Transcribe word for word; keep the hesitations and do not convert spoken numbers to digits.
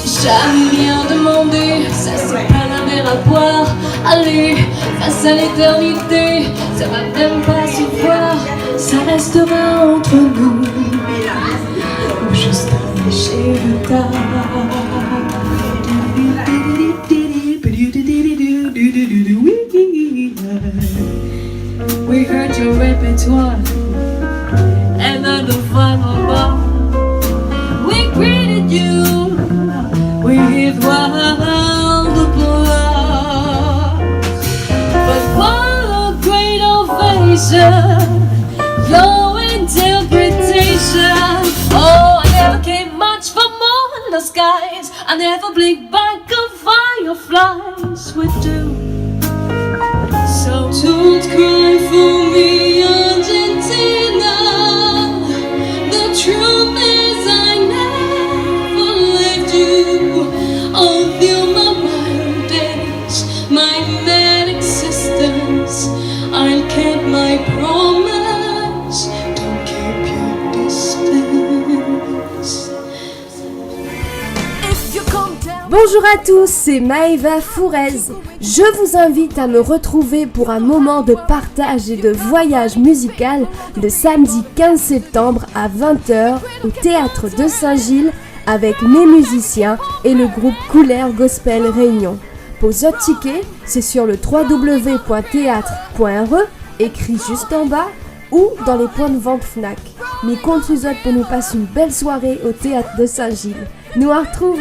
Jamais rien demandé, ça c'est pas la mer à boire. Allez, face à l'éternité, ça va même pas se voir. Ça restera entre nous, ou juste un léger retard. We heard your repertoire, and on the final bar, we greeted you with wild applause. But what a great ovation, your interpretation. Oh, I never came much for more in the skies. I never blinked back of fireflies would do. So don't cry for me, Argentina. The truth is I never left you. All through my wild days, my mad existence, I'll keep my promise. Don't keep your distance. Bonjour à tous, c'est Maëva Fourez. Je vous invite à me retrouver pour un moment de partage et de voyage musical le samedi quinze septembre à vingt heures au théâtre de Saint-Gilles avec mes musiciens et le groupe Couleur Gospel Réunion. Pour zot ticket, c'est sur le trois W point théâtre point R E, écrit juste en bas, ou dans les points de vente Fnac. Mi kont su zot pou nou pass une belle soirée au théâtre de Saint-Gilles. Nou artrouv.